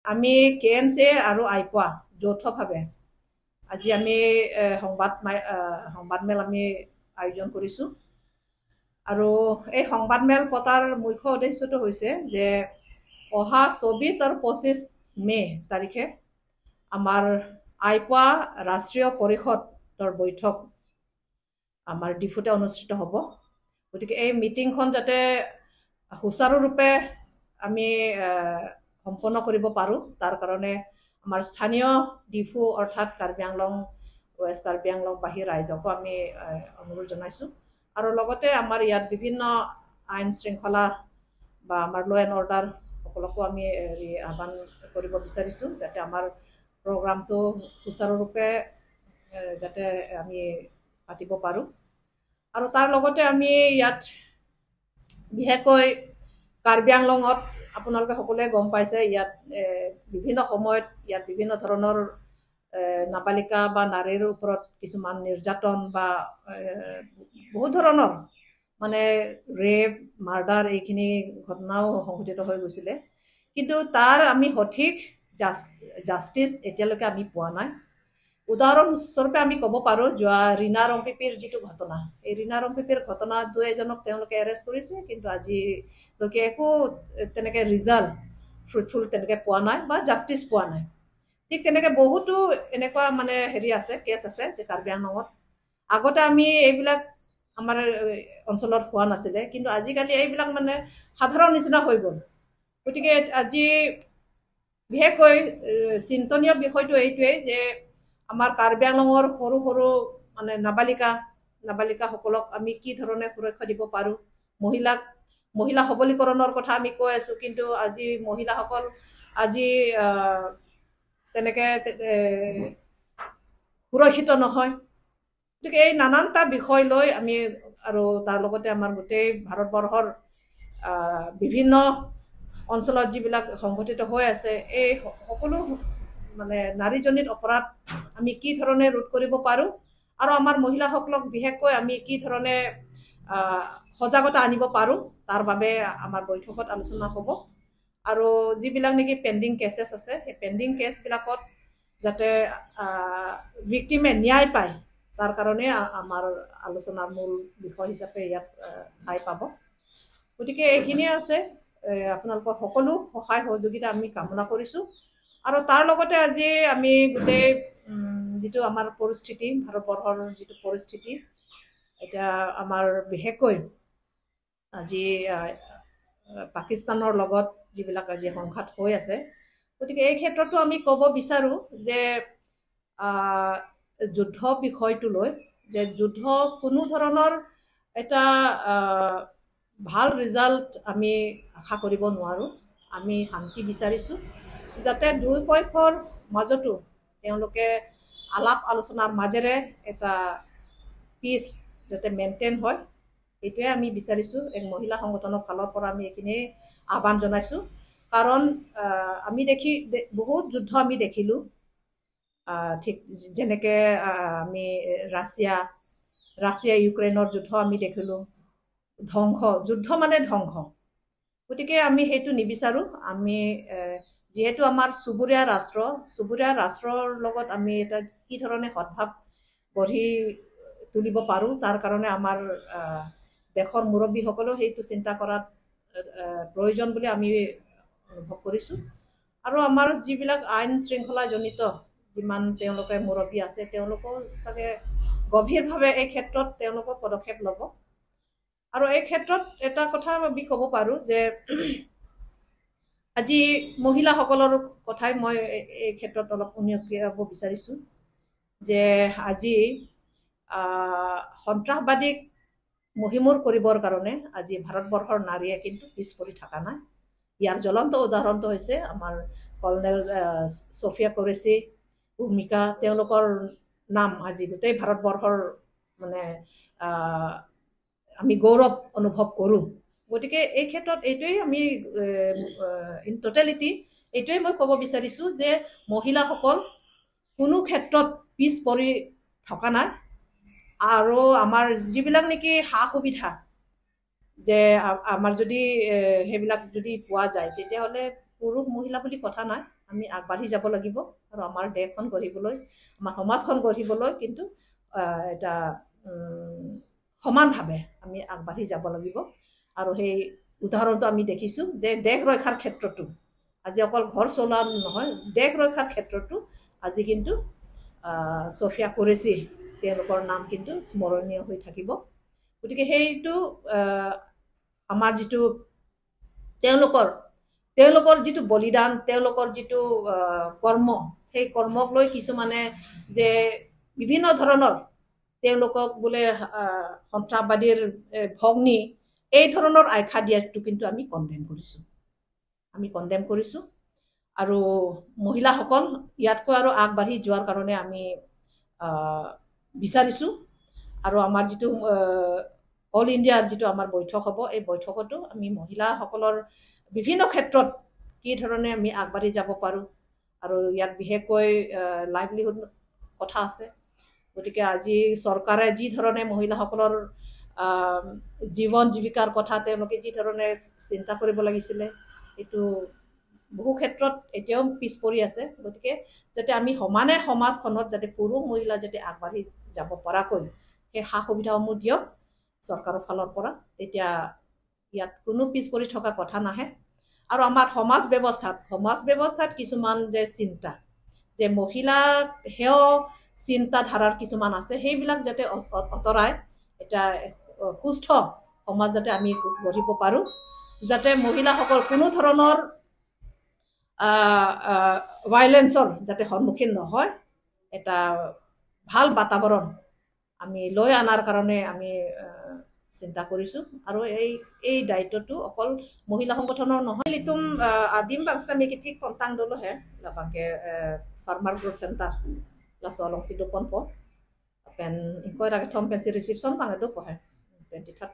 আমি কেএনচি আৰু আইপোৱা যৌথভাৱে আজি আমি সংবাদমেল আমি আয়োজন কৰিছোঁ। আৰু এই সংবাদমেল পতাৰ মুখ্য উদ্দেশ্যটো হৈছে যে অহা 24 আৰু 25 মে' তাৰিখে আমাৰ আইপোৱা ৰাষ্ট্ৰীয় পৰিষদৰ বৈঠক আমাৰ ডিফুতে অনুষ্ঠিত হ'ব। গতিকে এই মিটিংখন যাতে সুচাৰুৰূপে আমি সম্পন্ন কৰিব পাৰোঁ, তাৰ কাৰণে আমাৰ স্থানীয় ডিফু অৰ্থাৎ কাৰ্বি আংলং, ৱেষ্ট কাৰ্বি আংলংবাসী ৰাইজকো আমি অনুৰোধ জনাইছোঁ। আৰু লগতে আমাৰ ইয়াত বিভিন্ন আইন শৃংখলা বা আমাৰ ল' এণ্ড অৰ্ডাৰ সকলকো আমি হেৰি আহ্বান কৰিব বিচাৰিছোঁ, যাতে আমাৰ প্ৰগ্ৰামটো সুচাৰুৰূপে যাতে আমি পাতিব পাৰোঁ। আৰু তাৰ লগতে আমি ইয়াত বিশেষকৈ কাৰ্বি আংলঙত আপোনালোকে সকলোৱে গম পাইছে, ইয়াত বিভিন্ন সময়ত ইয়াত বিভিন্ন ধৰণৰ নাবালিকা বা নাৰীৰ ওপৰত কিছুমান নিৰ্যাতন বা বহুত ধৰণৰ মানে ৰেপ, মাৰ্ডাৰ এইখিনি ঘটনাও সংঘটিত হৈ গৈছিলে। কিন্তু তাৰ আমি সঠিক জাষ্টিছ এতিয়ালৈকে আমি পোৱা নাই। উদাহৰণস্বৰূপে আমি ক'ব পাৰোঁ, যোৱা ৰীণা ৰংপিপিৰ যিটো ঘটনা, এই ৰীণা ৰংপিপিৰ ঘটনা দুই এজনক তেওঁলোকে এৰেষ্ট কৰিছে, কিন্তু আজিলৈকে একো তেনেকৈ ৰিজাল্ট ফ্ৰুটফুল তেনেকৈ পোৱা নাই বা জাষ্টিছ পোৱা নাই। ঠিক তেনেকৈ বহুতো এনেকুৱা মানে হেৰি আছে, কেছ আছে যে কাৰ্বি আংলঙত আগতে আমি এইবিলাক আমাৰ অঞ্চলত হোৱা নাছিলে, কিন্তু আজিকালি এইবিলাক মানে সাধাৰণ নিচিনা হৈ গ'ল। গতিকে আজি বিশেষকৈ চিন্তনীয় বিষয়টো এইটোৱেই যে আমাৰ কাৰ্বি আংলঙৰ সৰু সৰু মানে নাবালিকাসকলক আমি কি ধৰণে সুৰক্ষা দিব পাৰোঁ। মহিলা সবলীকৰণৰ কথা আমি কৈ আছোঁ, কিন্তু আজি মহিলাসকল আজি তেনেকৈ সুৰক্ষিত নহয়। গতিকে এই নানানটা বিষয় লৈ আমি আৰু তাৰ লগতে আমাৰ গোটেই ভাৰতবৰ্ষৰ বিভিন্ন অঞ্চলত যিবিলাক সংঘটিত হৈ আছে, এই সকলো মানে নাৰীজনিত অপৰাধ আমি কি ধৰণে ৰোধ কৰিব পাৰোঁ আৰু আমাৰ মহিলাসকলক বিশেষকৈ আমি কি ধৰণে সজাগতা আনিব পাৰোঁ, তাৰ বাবে আমাৰ বৈঠকত আলোচনা হ'ব। আৰু যিবিলাক নেকি পেণ্ডিং কেছেছ আছে, সেই পেণ্ডিং কেছবিলাকত যাতে ভিক্টিমে ন্যায় পায়, তাৰ কাৰণে আমাৰ আলোচনাৰ মূল বিষয় হিচাপে ইয়াত ঠাই পাব। গতিকে এইখিনিয়ে আছে। আপোনালোকৰ সকলো সহায় সহযোগিতা আমি কামনা কৰিছোঁ। আৰু তাৰ লগতে আজি আমি গোটেই যিটো আমাৰ পৰিস্থিতি, ভাৰতবৰ্ষৰ যিটো পৰিস্থিতি এতিয়া আমাৰ বিশেষকৈ আজি পাকিস্তানৰ লগত যিবিলাক আজি সংঘাত হৈ আছে, গতিকে এই ক্ষেত্ৰতো আমি ক'ব বিচাৰোঁ যে যুদ্ধ বিষয়টো লৈ যে যুদ্ধ কোনো ধৰণৰ এটা ভাল ৰিজাল্ট আমি আশা কৰিব নোৱাৰোঁ। আমি শান্তি বিচাৰিছোঁ, যাতে দুই পক্ষৰ মাজতো তেওঁলোকে আলাপ আলোচনাৰ মাজেৰে এটা পিচ যাতে মেইনটেইন হয়, সেইটোৱে আমি বিচাৰিছোঁ। এক মহিলা সংগঠনৰ ফালৰ পৰা আমি এইখিনি আহ্বান জনাইছোঁ। কাৰণ আমি দেখি বহুত যুদ্ধ আমি দেখিলোঁ, ঠিক যেনেকৈ আমি ৰাছিয়া ইউক্ৰেইনৰ যুদ্ধ আমি দেখিলোঁ, ধ্বংস, যুদ্ধ মানে ধ্বংস। গতিকে আমি সেইটো নিবিচাৰোঁ। আমি যিহেতু আমাৰ চুবুৰীয়া ৰাষ্ট্ৰ, চুবুৰীয়া ৰাষ্ট্ৰৰ লগত আমি এটা কি ধৰণে সদ্ভাৱ গঢ়ি তুলিব পাৰোঁ, তাৰ কাৰণে আমাৰ দেশৰ মুৰব্বীসকলেও সেইটো চিন্তা কৰাত প্ৰয়োজন বুলি আমি অনুভৱ কৰিছোঁ। আৰু আমাৰ যিবিলাক আইন শৃংখলাজনিত যিমান তেওঁলোকে মুৰব্বী আছে, তেওঁলোকেও চাগে গভীৰভাৱে এই ক্ষেত্ৰত তেওঁলোকেও পদক্ষেপ ল'ব। আৰু এই ক্ষেত্ৰত এটা কথা আমি ক'ব পাৰোঁ যে আজি মহিলাসকলৰ কথাই মই এই ক্ষেত্ৰত অলপ উনুকিয়াব বিচাৰিছোঁ যে আজি সন্ত্ৰাসবাদীক মহিমূৰ কৰিবৰ কাৰণে আজি ভাৰতবৰ্ষৰ নাৰীয়ে কিন্তু পিছ পৰি থকা নাই। ইয়াৰ জ্বলন্ত উদাহৰণটো হৈছে আমাৰ কৰ্ণেল ছফিয়া কুৰেশ্বি, ভূমিকা, তেওঁলোকৰ নাম আজি গোটেই ভাৰতবৰ্ষৰ মানে আমি গৌৰৱ অনুভৱ কৰোঁ। গতিকে এই ক্ষেত্ৰত এইটোৱেই আমি ইন টোটেলিটি এইটোৱেই মই ক'ব বিচাৰিছোঁ যে মহিলাসকল কোনো ক্ষেত্ৰত পিছ পৰি থকা নাই। আৰু আমাৰ যিবিলাক নেকি সা সুবিধা যে আমাৰ যদি সেইবিলাক যদি পোৱা যায়, তেতিয়াহ'লে পুৰুষ মহিলা বুলি কথা নাই। আমি আগবাঢ়ি যাব লাগিব আৰু আমাৰ দেশখন গঢ়িবলৈ, আমাৰ সমাজখন গঢ়িবলৈ কিন্তু এটা সমানভাৱে আমি আগবাঢ়ি যাব লাগিব। আৰু সেই উদাহৰণটো আমি দেখিছোঁ যে দেশ ৰক্ষাৰ ক্ষেত্ৰতো আজি অকল ঘৰ চলোৱা নহয়, দেশ ৰক্ষাৰ ক্ষেত্ৰতো আজি কিন্তু ছফিয়া কুৰেচি তেওঁলোকৰ নাম কিন্তু স্মৰণীয় হৈ থাকিব। গতিকে সেইটো আমাৰ যিটো তেওঁলোকৰ যিটো বলিদান, তেওঁলোকৰ যিটো কৰ্ম, সেই কৰ্মক লৈ কিছুমানে যে বিভিন্ন ধৰণৰ তেওঁলোকক বোলে সন্ত্ৰাসবাদীৰ ভগ্নী, এই ধৰণৰ আখ্যা দিয়াটো কিন্তু আমি কণ্ডেম কৰিছোঁ, আমি কণ্ডেম কৰিছোঁ। আৰু মহিলাসকল ইয়াতকৈ আৰু আগবাঢ়ি যোৱাৰ কাৰণে আমি বিচাৰিছোঁ। আৰু আমাৰ যিটো অল ইণ্ডিয়াৰ যিটো আমাৰ বৈঠক হ'ব, এই বৈঠকতো আমি মহিলাসকলৰ বিভিন্ন ক্ষেত্ৰত কি ধৰণে আমি আগবাঢ়ি যাব পাৰোঁ, আৰু ইয়াত বিশেষকৈ লাইভলিহুড কথা আছে। গতিকে আজি চৰকাৰে যি ধৰণে মহিলাসকলৰ জীৱন জীৱিকাৰ কথা তেওঁলোকে যি ধৰণে চিন্তা কৰিব লাগিছিলে, এইটো বহু ক্ষেত্ৰত এতিয়াও পিছ পৰি আছে। গতিকে যাতে আমি সমানে সমাজখনত যাতে পুৰুষ মহিলা যাতে আগবাঢ়ি যাব পৰাকৈ সেই সা সুবিধাসমূহ দিয়ক চৰকাৰৰ ফালৰ পৰা, তেতিয়া ইয়াত কোনো পিছ পৰি থকা কথা নাহে। আৰু আমাৰ সমাজ ব্যৱস্থাত কিছুমান যে চিন্তা যে মহিলাক হেয় চিন্তাধাৰাৰ কিছুমান আছে, সেইবিলাক যাতে আঁতৰাই এটা সুস্থ সমাজ যাতে আমি গঢ়িব পাৰোঁ, যাতে মহিলাসকল কোনো ধৰণৰ ভাইলেঞ্চৰ যাতে সন্মুখীন নহয়, এটা ভাল বাতাবৰণ আমি লৈ অনাৰ কাৰণে আমি চিন্তা কৰিছোঁ। আৰু এই দায়িত্বটো অকল মহিলা সংগঠনৰ নহয়। Litum adim bangsa mi kitik pontang dulu he labangke farmer growth center la solong sido ponpo pen inkoy ra thom pen si reception bang do po he 23rd.